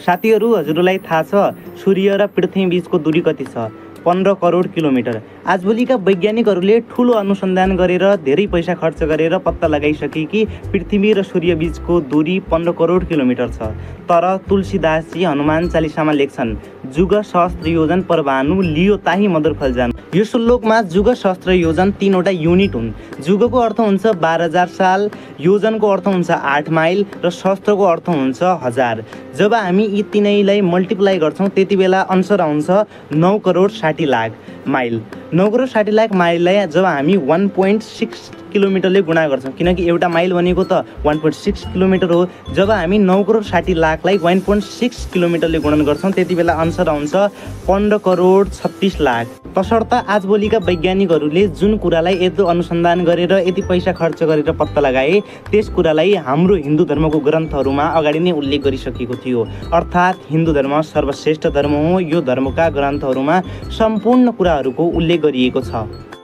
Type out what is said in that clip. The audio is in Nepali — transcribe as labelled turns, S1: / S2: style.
S1: साथीहरू, हजुरलाई थाहा छ सूर्य र पृथ्वी बीचको दूरी कति छ? 15 करोड किलोमिटर। आजभोलिका वैज्ञानिकहरूले ठुलो अनुसन्धान गरेर धेरै पैसा खर्च गरेर पत्ता लगाइसके कि पृथ्वी र सूर्य बीचको दूरी 15 करोड किलोमिटर छ। तर तुलसीदासजी हनुमान चालिसामा लेख्छन्, जुग सहस्त्र योजन परभानु लियो ताही मधुर फल जानु। यो श्लोकमा जुग सहस्त्र योजन 3वटा युनिट हुन्। जुगको अर्थ हुन्छ 12,000 साल, योजनको अर्थ हुन्छ 8 माइल र सहस्त्रको अर्थ हुन्छ 1000। जब हामी यी तीनैलाई मल्टिप्लाई गर्छौँ त्यति बेला आन्सर आउँछ 9 करोड 60 लाख माइल। 9 करोड 60 लाख माइललाई जब हामी 1.6 किलोमिटरले गुणा गर्छौँ, किनकि एउटा माइल भनेको त 1.6 किलोमिटर हो। जब हामी 9 करोड 60 लाखलाई 1.6 किलोमिटरले गुणन गर्छौँ त्यति बेला आन्सर आउँछ 15 करोड 36 लाख। तसर्थ आजभोलिका वैज्ञानिकहरूले जुन कुरालाई यत्रो अनुसन्धान गरेर यति पैसा खर्च गरेर पत्ता लगाए त्यस कुरालाई हाम्रो हिन्दू धर्मको ग्रन्थहरूमा अगाडि नै उल्लेख गरिसकेको थियो। अर्थात् हिन्दू धर्म सर्वश्रेष्ठ धर्म हो। यो धर्मका ग्रन्थहरूमा सम्पूर्ण कुराहरूको उल्लेख गरिएको छ।